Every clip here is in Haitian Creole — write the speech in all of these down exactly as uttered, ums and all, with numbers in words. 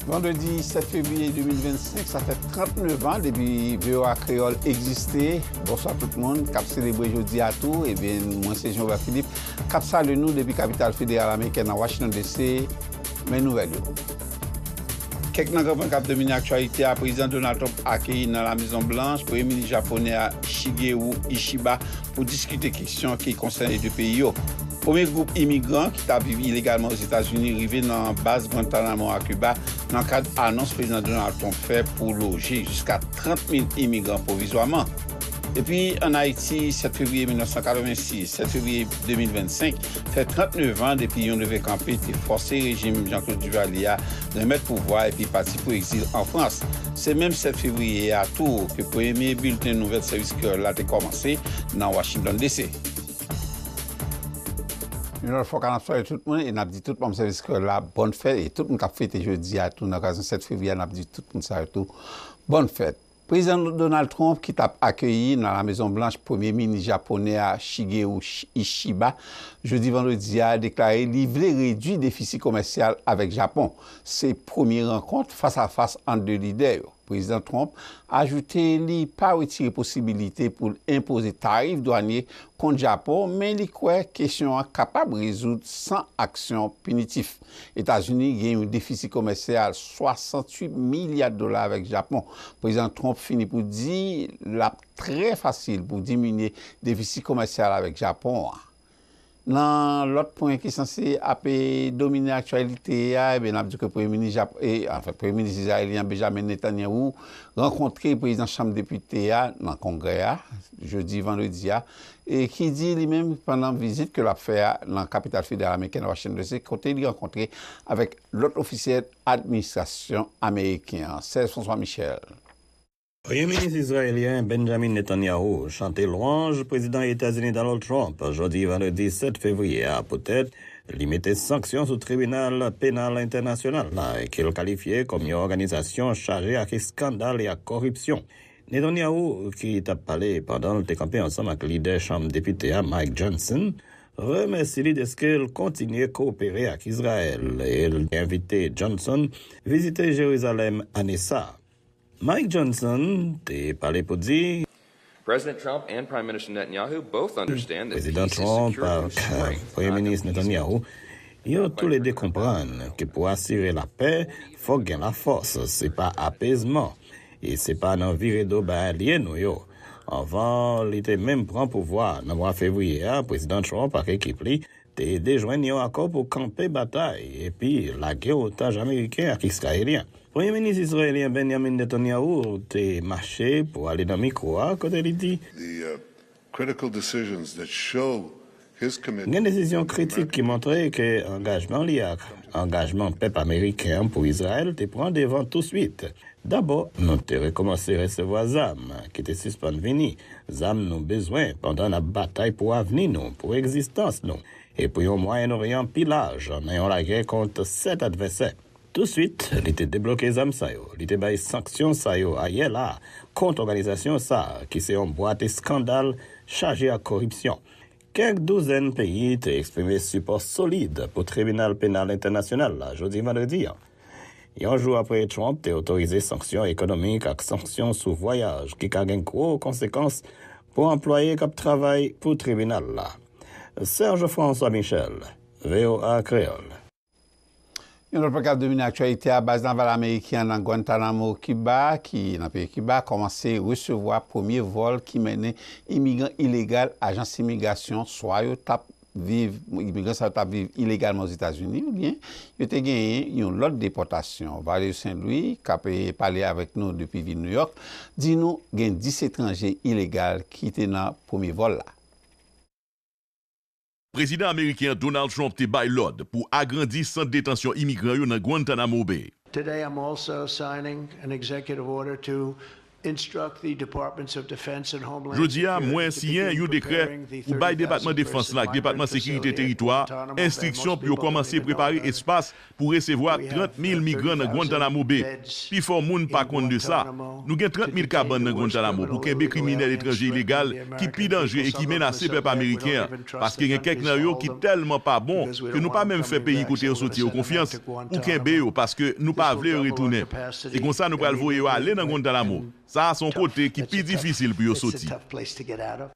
Vandredi sèt fevriye de mil vennsenk, sa fè trannnev an depi V O A Kreyòl egziste. Bonswa tout moun k ap selebre jodi a tou. Ebyen, mwen se Jean Robert Philippe k ap salye nou depi kapital federal amerikèn nan Washington D C. Men nouvèl yo. Kèk nan gran pwen k ap domine aktyalite a, Prezidan Donald Trump akeyi nan La Mezon Blanch Premye Minis japonè a Shigeru Ishiba pou diskite kesyon ki konsène de peyi yo. Premye gwoup imigran ki t ap viv ilegalman Ozetazini rive nan baz Guantanamo a Kiba nan kad anons Prezidan Donald Trump fè pou loje jiska trant mil imigran pwovizwaman. Epi, ann Ayiti, sèt fevriye mil nèf san katrevensis, sèt fevriye de mil vennsenk, fè trannnev an depi yon leve kanpe te fòse rejim Jean-Claude Duvalier a renmèt pouvwa epi pati pou egzil an Frans. Se menm sèt fevriye a tou ke premye bilten nouvèl sèvis kreyòl la te kòmanse nan Washington D C. Yon lòt fwa, n ap salye tout moun e n ap di tout manm sèvis kreyòl la bòn fèt, e tout moun k ap fete jodi a tou nan okazyon sèt fevriye a, n ap di tout moun sa yo tou bòn fèt. Prezidan Donald Trump, ki t ap akeyi nan La Mezon Blanch Premye Minis japonè a Shigeru Ishiba jodi vandredi a, deklare li vle redui defisi komèsyal avèk Japon. Se premye rankont fas a fas ant de lidè yo. Prezidan Trump ajoute li pa retire posibilite pou l enpoze tarif dwanye kont Japon, men li kwè kesyon an kapab rezoud san aksyon pinitif. Etazini gen yon defisi komèsyal swasanntuit milya dola avèk Japon. Prezidan Trump fini pou di l ap trè fasil pou diminye defisi komèsyal avèk Japon an. Nan lòt pwen ki sanse ap, e, domine aktyalite a, ebyen, n ap di ke Premye Minis Jap-, e, anfen, Premye Minis Izrayelyen Benjamin Netanyahu rankontre Prezidan Chanm Depite a nan Kongrè a, jodi vandredi a, e ki di li menm pandan vizit ke l ap fè a nan kapital federal amerikèn Washington D C, kote li rankontre avèk lòt ofisyèl administrasyon ameriken an. Serge François Michel. Premye Minis izrayelyen Benjamin Netanyahu chante lwanj Prezidan Etazini Donald Trump jodi vandredi sèt fevriye a poutèt li mete sanksyon sou Tribinal Penal Entènasyonal la, ke l kalifye kòm yon òganizasyon chaje ak eskandal e ak koripsyon. Netanyahu, ki t ap pale pandan l te kanpe ansanm ak lidè Chanm Depite a, Mike Johnson, remèsye li dèske l kontinye kowopere ak Izrayèl e l te envite Johnson vizite Jerizalèm ane sa a. Mike Johnson te pale pou di, President Trump and Prime Minister Netanyahu both understand that Prezidan peace is Trump secured through ak strength, Premye not Minis through Netanyahu, yo toulede konprann ke pou asire lapè, fòk gen lafòs, se pa apezman, e se pa nan vire do bay alye nou yo. Anvan li te menm pran pouvwa nan mwa fevriye a, Prezidan Trump ak ekip li te ede jwenn yon akò pou kanpe batay epi lage otaj ameriken ak izrayelyen. Premye Minis izrayelyen Benjamin Netanyahu te mache pou ale nan mikwo a, kote li di, The, uh, critical decisions that show his commitment Gen desizyon kritik ki montre ke angajman li ak angajman pèp ameriken an pou Izrayèl te pran devan touswit. Dabò, nou te rekòmanse resevwa zam ki te sispann vini, zam nou bezwen pandan n ap batay pou avni nou, pou egzistans nou, e pou yon Mwayen Oryan pi laj nan yon lagè kont sèt advèsè. Touswit, li te debloke zam sa yo, li te bay sanksyon sa yo ayè la a kont òganizasyon sa a, ki se yon bwat eskandal chaje ak koripsyon. Kèk douzèn peyi te eksprime sipò solid pou Tribinal Penal Entènasyonal la jodi vandredi a, yon jou apre Trump te otorize sanksyon ekonomik ak sanksyon sou vwayaj ki ka gen gwo konsekans pou anplwaye k ap travay pou tribinal la. Serge François Michel, V O A Kreyòl. Yon lòt pwen k ap domine aktyalite a, baz naval ameriken an nan Guantanamo, Kiba, ki nan peyi Kiba, kòmanse resevwa premye vòl ki mennen imigran ilegal ajans imigrasyon swa yo t ap viv, imigran sa yo t ap viv ilegalman Ozetazini, oubyen yo te genyen yon lòt depòtasyon. Valerio Saint Louis, k ap, e, pale avèk nou depi vil Nouyòk, di nou gen dis etranje ilegal ki te nan premye vòl la. Prezidan ameriken an Donald Trump te bay lòd pou agrandi sant detansyon imigran yo nan Guantanamo Bay. Today, I'm also signing an executive order to Jodi a, mwen siyen yon dekrè pou bay Depatman Defans la ak Depatman Sekirite Teritwa a enstriksyon pou yo kòmanse prepare espas pou resevwa trant mil migran nan Guantanamo Bay. Pifò moun pa konn de sa. Nou gen trant mil kabann nan Guantanamo pou kenbe kriminèl etranje ilegal ki pi danjre e ki menase pèp ameriken an, paske gen kèk nan yo ki tèlman pa bon ke nou pa menm fè peyi kote yo soti yo konfyans pou kenbe yo, paske nou pa vle yo retounen. E konsa, nou pral voye yo ale nan Guantanamo. Sa a se yon kote ki pi difisil pou yo soti.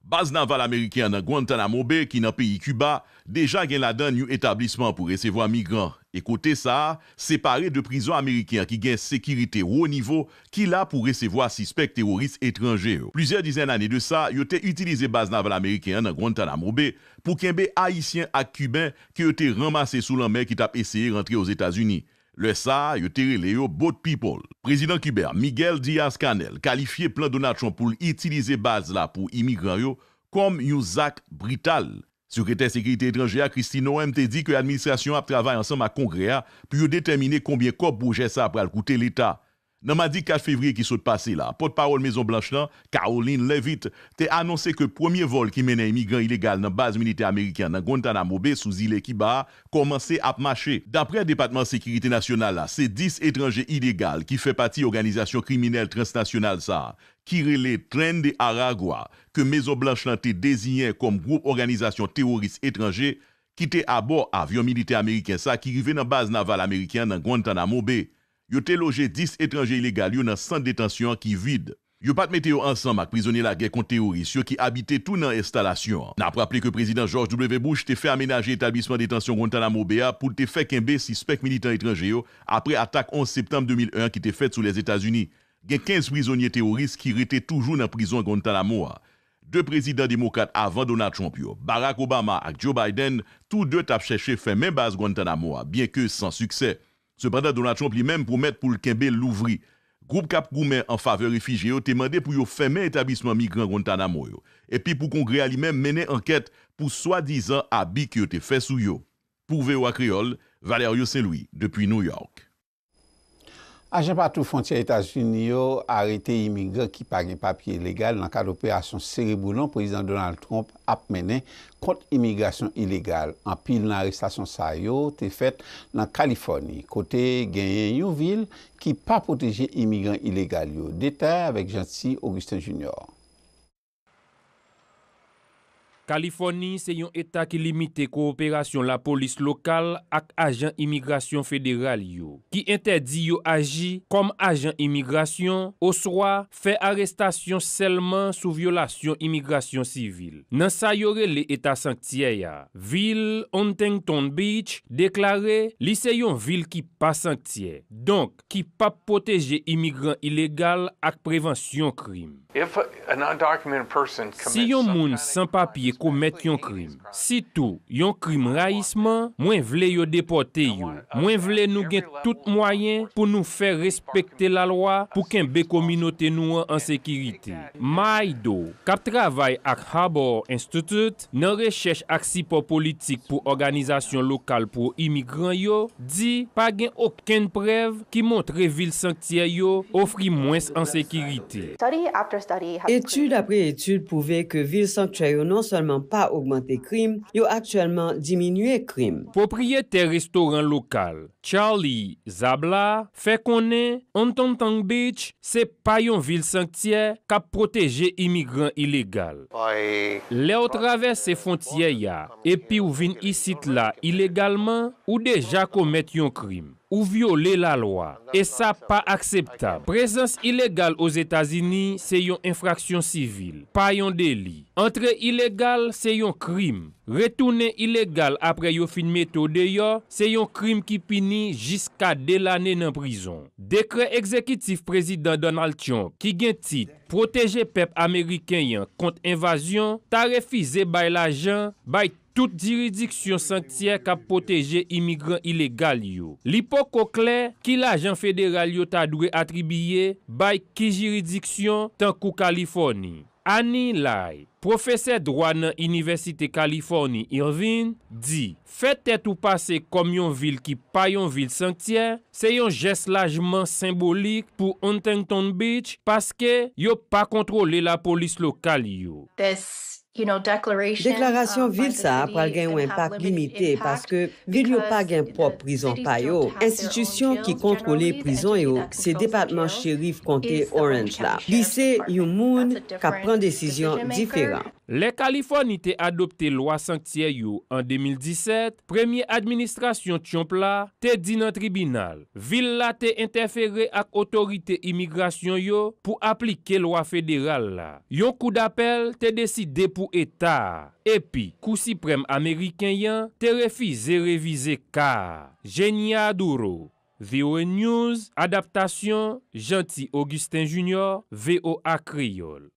Baz naval ameriken an nan Guantanamo Bay, ki nan peyi Kiba, deja gen ladan l yon etablisman pou resevwa migran. E kote sa a separe de prizon ameriken an ki gen sekirite wo nivo, ki la pou resevwa sispèk teworis etranje yo. Plizyè dizèn ane de sa, yo te itilize baz naval ameriken an nan Guantanamo Bay pou kenbe Ayisyen ak Kiben ke yo te ranmase sou lanmè ki t ap eseye rantre Ozetazini. Lè sa a, yo te rele yo boat people. Prezidan kiben an, Miguel Diaz-Canel, kalifye plan Donald Trump pou l itilize baz la pou imigran yo kòm yon zak brital. Sekretè Sekirite Etranjè a, Kristi Noem, te di ke administrasyon an ap travay ansanm ak Kongrè a pou yo detèmine konbyen kòb pwojè sa a pral koute Leta. Nan madi kat fevriye ki sot pase la, pòtpawòl Mezon Blanch lan, Karoline Leavitt, te anonse ke premye vòl ki mennen imigran ilegal nan baz militè ameriken an nan Guantanamo Bay sou zile Kiba a kòmanse ap mache. Daprè Depatman Sekirite Nasyonal la, se dis etranje ilegal ki fè pati òganizasyon kriminèl transnasyonal sa a, ki rele Tren de Aragua, ke Mezon Blanch lan te deziyen kòm gwoup òganizasyon teworis etranje, ki te abò avyon militè ameriken sa a ki rive nan baz naval ameriken an nan Guantanamo Bay. Yo te loje dis etranje ilegal yo nan sant detansyon an ki vid. Yo pa t mete yo ansanm ak prizonye lagè kont teworis yo ki abite tou nan enstalasyon an. N ap raple ke Prezidan George W. Bush te fè amenaje etablisman detansyon Guantanamo Bay a pou l te fè kenbe sispèk militan etranje yo apre atak onz septanm de mil en an ki te fèt sou Lèzetazini. Gen kenz prizonye teworis ki rete toujou nan prizon Guantanamo a. De prezidan demokrat avan Donald Trump yo, Barack Obama ak Joe Biden, tou de t ap chèche fèmen baz Guantanamo a, byenke san siksè. Sepandan, Donald Trump li menm pwomèt pou l kenbe l louvri. Gwoup k ap goumen an favè refijye yo te mande pou yo fèmen etablisman migran Guantanamo yo, epi pou Kongrè a li menm mennen ankèt pou swadizan abi ke yo te fè sou yo. Pou V O A Kreyòl, Valerio Saint Louis, depi New York. Ajan patwouy fwontyè Etazini yo arete imigran ki pa gen papye legal nan kad operasyon sere boulon Prezidan Donald Trump ap mennen kont imigrasyon ilegal. Anpil nan arestasyon sa yo te fèt nan Kalifòni, kote genyen yon vil ki pa pwoteje imigran ilegal yo. Detay avèk Jeanty Augustin Junior. Kalifòni se yon eta ki limite kowoperasyon lapolis lokal ak ajan imigrasyon federal yo, ki entèdi yo aji kòm ajan imigrasyon oswa fè arestasyon sèlman sou vyolasyon imigrasyon sivil. Nan sa yo rele eta sanktyè a, vil Huntington Beach deklare li se yon vil ki pa sanktyè, donk ki p ap pwoteje imigran ilegal ak prevansyon krim. If an undocumented person Si commits yon some moun kind of san papye crime, komèt yon krim, sitou yon krim rayisman, mwen vle yo depòte yo. Mwen vle nou gen tout mwayen pou nou fè respekte lalwa pou kenbe kominote nou an an sekirite. Maido, k ap travay ak Harbor Institute nan rechèch ak sipò politik pou òganizasyon lokal pwo-imigran yo, di pa gen okenn prèv ki montre vil sanktyè yo ofri mwens an sekirite. Etid apre etid pwouve ke vil sanktyè yo non sèlman pa ogmante krim, yo aktyèlman diminye krim. Pwopriyetè restoran lokal, Charlie Zabla, fè konnen Huntington Beach se pa yon vil sanktyè k ap pwoteje imigran ilegal. Lè w travèse fwontyè a epi w vin isit la ilegalman, ou deja komèt yon krim. Ou vyole lalwa, e sa pa akseptab. Prezans ilegal Ozetazini se yon enfraksyon sivil, pa yon deli. Antre ilegal se yon krim. Retounen ilegal apre yo fin mete w deyò se yon krim ki pini jiska de lane nan prizon. Dekrè egzekitif Prezidan Donald Trump ki gen tit Pwoteje pèp ameriken an kont envazyon ta refize bay lajan bay tout jiridiksyon sanktyè k ap pwoteje imigran ilegal yo. Li poko klè ki lajan federal yo ta dwe atribiye bay ki jiridiksyon, tankou Kalifòni. Annie Lai, pwofesè dwa nan Inivèsite Kalifòni Irvine, di, fè tèt ou pase kòm yon vil ki pa yon vil sanktyè, se yon jès lajman senbolik pou Huntington Beach paske yo pa kontwole lapolis lokal yo. Deklarasyon vil sa a pral gen yon enpak limite paske vil yo pa gen pwòp prizon pa yo. Enstitisyon ki kontwole prizon yo se Depatman Cherif Konte Orange la. Li se yon moun k ap pran desizyon diferan. Lè Kalifòni te adopte lwa sanktyè yo an de mil disèt, premye administrasyon Trump la te di nan tribinal, vil la te entèfere ak otorite imigrasyon yo pou aplike lwa federal la. Yon kou dapèl te deside pou eta a, epi Kou Siprèm ameriken an te refize revize ka a. Genia Duro, V O A News, adaptasyon, Jeanty Augustin Junior, V O A Kreyòl.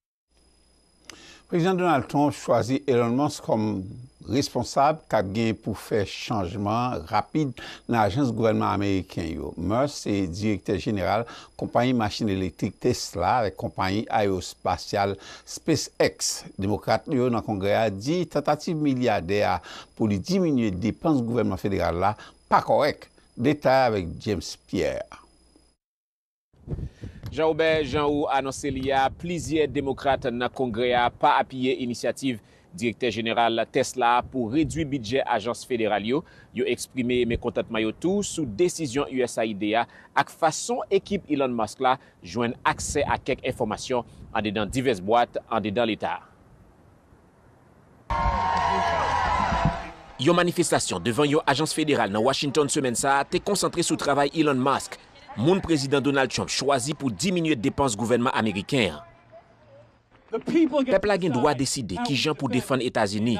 Prezidan Donald Trump chwazi Elon Musk kòm responsab k ap gen pou fè chanjman rapid nan ajans gouvènman ameriken yo. Musk se direktè jeneral konpayi machin elektrik Tesla avèk konpayi ayewospasyal SpaceX. Demokrat yo nan Kongrè a di tantativ milyadè a pou li diminye depans gouvènman federal la pa kòrèk. Detay avèk James Pierre. Jean Robert, jan ou anonse li a, plizyè demokrat nan Kongrè a pa apiye inisyativ direktè jeneral Tesla pou redwi bidjè ajans federal yo. Yo eksprime mekontantman yo tou sou desizyon U S A I D a ak fason ekip Elon Musk la jwenn aksè a kèk enfòmasyon andedan divès bwat andedan leta a. Yon manifestasyon devan yon ajans federal nan Washington semèn sa a te konsantre sou travay Elon Musk, moun Prezidan Donald Trump chwazi pou diminye depans gouvènman ameriken an. Pèp la gen dwa deside kijan pou defann Etazini.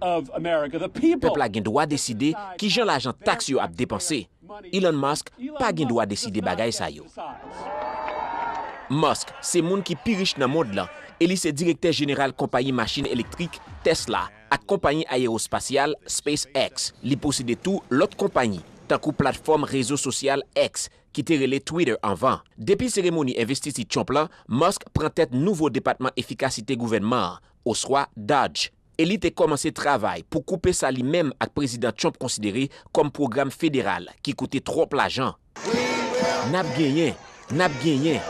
Pèp la gen dwa deside kijan lajan taks yo ap depanse. Elon Musk pa gen dwa deside bagay sa yo. Musk se moun ki pi rich nan mond lan e li se direktè jeneral konpayi machin elektrik Tesla ak konpayi ayewospasyal SpaceX. Li posede tou lòt konpayi, tankou platfòm rezo sosyal X, ki te rele Twitter anvan. Depi seremoni envestiti Trump lan, Musk pran tèt nouvo depatman efikasite gouvènman an, oswa DOGE, e li te kòmanse travay pou koupe sa li menm ak Prezidan Trump konsidere kòm pwogram federal ki koute twòp lajan. N ap genyen, n ap genyen.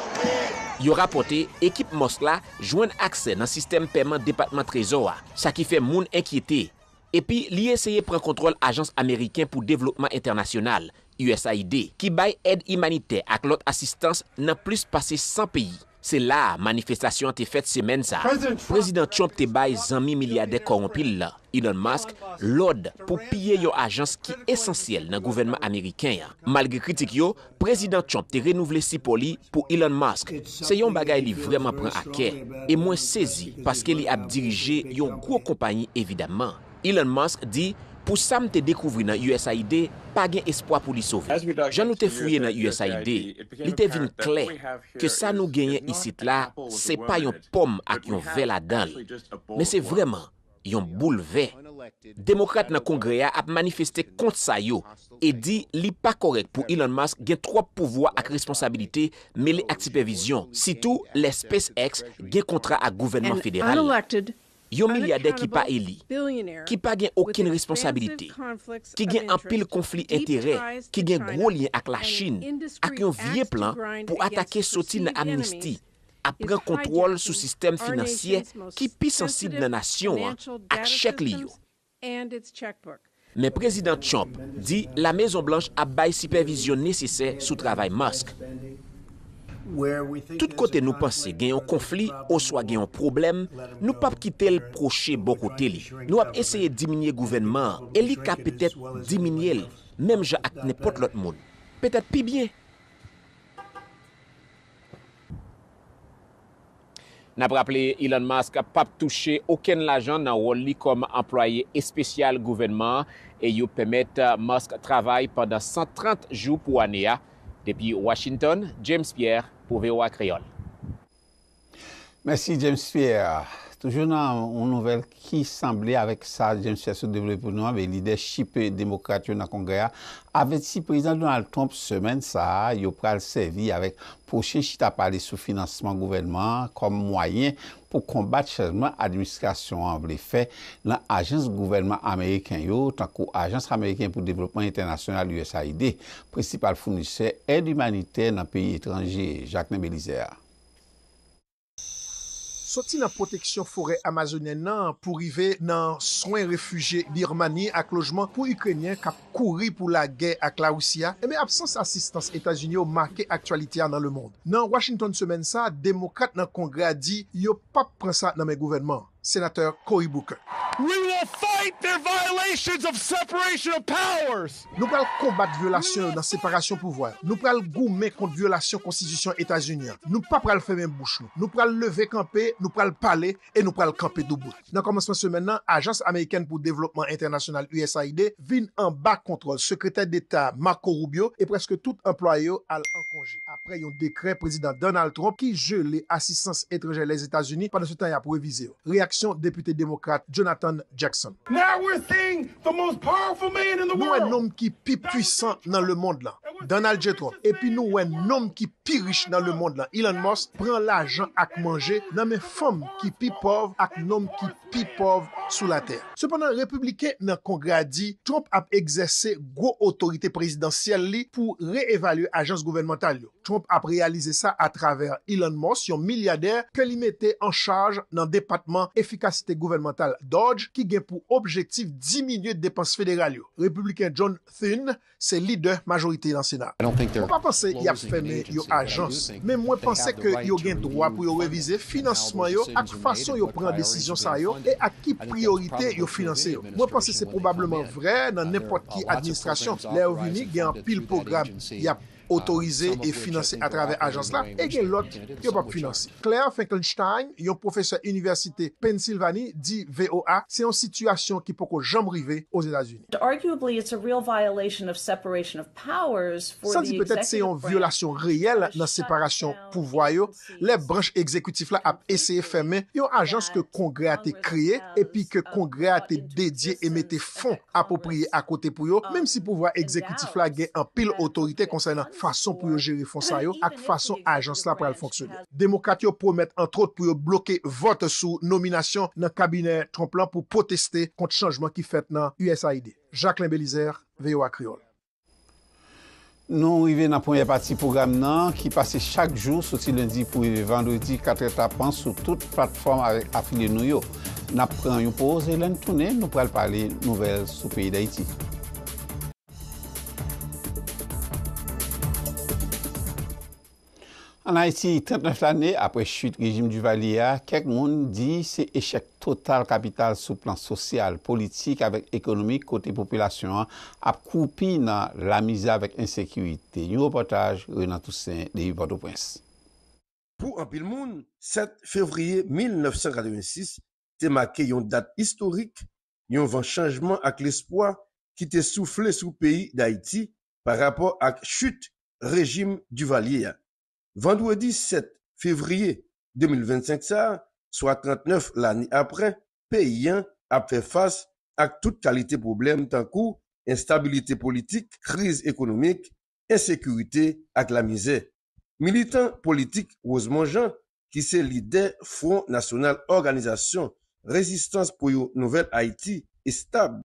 Yo rapòte ekip Musk la jwenn aksè nan sistèm pèman Depatman Trezò a, sa ki fè moun enkyete. Epi li eseye pran kontwòl Ajans Ameriken pou Devlopman Entènasyonal, U S A I D, ki bay èd imanitè ak lòt asistans nan plis pase san peyi. Se la a manifestasyon an te fèt semèn sa a. Prezidan Trump te bay zanmi milyadè kòwonpi l lan, Elon Musk, lòd pou piye yon ajans ki esansyèl nan gouvènman ameriken an. Malgre kritik yo, Prezidan Trump te renouvle sipò li pou Elon Musk. Se yon bagay li vrèman pran a kè. E mwen sezi paske li ap dirije yon gwo konpayi evidamman. Elon Musk di, pou sa m te dekouvri nan U S A I D, pa gen espwa pou li sove. Jan nou te fouye nan U S A I D, li te vin klè ke sa nou genyen isit la, se pa yon pòm ak yon vè ladan l, men se vrèman yon boul vè. Demokrat nan Kongrè a ap manifeste kont sa yo e di li pa kòrèk pou Elon Musk gen twòp pouvwa ak responsabilite mele ak sipèvizyon, sitou lè SpaceX gen kontra ak gouvènman federal la. Yon milyadè ki pa eli, ki pa gen okenn responsabilite, ki gen anpil konfli enterè, ki gen gwo lyen ak Lachin, ak yon vye plan pou atake soti nan amnisti, ap pran kontwòl sou sistèm finansyè ki pi sansib nan nasyon an ak chèk li yo. Men Prezidan Trump di Lamezon Blanch ap bay sipèvizyon nesesè sou travay Musk. Tout kote nou panse gen yon konfli oswa gen yon pwoblèm, nou p ap kite l pwoche bò kote li. Nou ap eseye diminye gouvènman an e li ka petèt diminye l, menm jan ak nenpòt lòt moun. Petèt pi byen. N ap raple, Elon Musk p ap touche okenn lajan nan wòl li kòm anplwaye espesyal gouvènman an e yo pèmèt Musk travay pandan san trant jou pou ane a. Depi Washington, James Pierre pou V O A Kreyòl. Mèsi James Pierre. Toujou nan yon nouvèl ki sanble avèk sa James Pierre sot devlope pou nou an, lidè chip demokrat yo nan Kongrè a avèti Prezidan Donald Trump semèn sa a yo pral sèvi avèk pwochen chita pale sou finansman gouvènman an kòm mwayen pou konbat chanjman administrasyon an vle fè nan ajans gouvènman ameriken yo, tankou Ajans Ameriken pou Devlopman Entènasyonal, U S A I D, prensipal founisè èd imanitè nan peyi etranje. Jacquelin Belizaire. Soti nan pwoteksyon forè amazonyèn nan pou rive nan swen refijye Birmani ak lojman pou Ikrenyen k ap kouri pou lagè ak Larisi a, ebyen absans asistans Etazini yo make aktyalite a nan lemonn. Nan Washington semèn sa a, Demokrat nan Kongrè a di yo p ap pran sa nan men gouvènman an. Senatè Cory Booker. We will fight their violations of separation of powers. Nou pral konbat vyolasyon yo nan separasyon pouvwa yo. Nou pral goumen kont vyolasyon konstitisyon Etazini an. Nou pa pral fèmen bouch nou. Nou pral leve kanpe, nou pral pale e nou pral kanpe doubout. Nan kòmansman semèn nan, Ajans Amerikèn pou Devlopman Entènasyonal, U S A I D, vin anba kontwòl Sekretè Deta Marco Rubio e prèske tout anplwaye yo al an konje. Apre yon dekrè Prezidan Donald Trump ki jele asistans etranjè Lèzetazini pandan se tan y ap revize yo. Reyaksyon Depite Demokrat Jonathan Jackson. Now we're seeing the most powerful man in the world. Nou wè nonm ki pi pwisan nan lemonn lan, Donald J. Trump, epi nou wè nonm ki pi rich nan lemonn lan, Elon Musk, pran lajan ak manje nan men fanm ki pi pòv ak nonm ki pi pòv sou latè. Sepandan, Repibliken nan Kongrè a di Trump ap egzèse gwo otorite prezidansyèl li pou re-evalye ajans gouvènmantal yo. Trump ap reyalize sa atravè Elon Musk, yon milyadè ke li mete an chaj nan depatman efikasite gouvènmantal DOGE, ki gen pou objektif diminye depans federal yo. Repibliken John Thune se lidè majorite nan Sena. Mwen pa panse y ap fèmen yon ajans, men mwen panse ke yo gen dwa pou yo revize finansman yo ak fason yo pran desizyon sa yo e ak ki priyorite yo finanse yo. Mwen panse se pwobableman vrè nan nenpòt ki administrasyon. Lè yo vini, gen anpil pwogram y ap otorize e finanse atravè ajans la, e gen lòt yo p ap finanse. Claire Finkelstein, yon pwofesè Inivèsite Pennsilvani, di V O A se yon sitiyasyon ki poko janm rive Ozetazini. Arguably, it's a real violation of separation of powers for the executive branch. Sa di petèt se yon vyolasyon reyèl nan separasyon pouvwa yo lè branch egzekitif la ap eseye fèmen yon ajans ke Kongrè a te kreye epi ke Kongrè a te dedye e mete fon apwopriye akote pou yo, menm si pouvwa egzekitif la gen anpil otorite konsènan fason pou yo jere fon sa yo ak fason ajans la pral fonksyone. Demokrat yo pwomèt antwòt pou yo bloke vòt sou nominasyon nan kabinè Trump lan pou pwoteste kont chanjman ki fèt nan U S A I D. Jacquelin Belizaire, V O A Kreyòl. Nou rive nan premyè pati pwogram nan ki pase chak jou soti lendi pou rive vandredi katrè tapan sou tout platfòm avèk afilye nou yo. N ap pran yon poz e lè n tounen, nou pral pale nouvèl sou peyi Dayiti. Ann Ayiti, trannèf lane apre chit rejim Duvalier a, kèk moun di se echèk total kapital sou plan sosyal, politik avèk ekonomik kote popilasyon an ap kwoupi nan lamizè avèk ensekirite. Yon repòtaj Renan Toussaint depi Pòtoprens. Pou anpil moun, sèt fevriye mil nèf san katrevensis te make yon dat istorik, yon van chanjman ak lespwa ki te soufle sou peyi Dayiti pa rapò ak chit rejim Duvalier a. Vandredi sèt fevriye de mil vennsenk sa a, swa trannèf lane apre, peyi an ap fè fas ak tout kalite pwoblèm tankou enstabilite politik, kriz ekonomik, ensekirite ak lamizè. Militan politik Rosemond Jean, ki se lidè Fwon Nasyonal Òganizasyon Rezistans pou yon Nouvèl Ayiti Estab,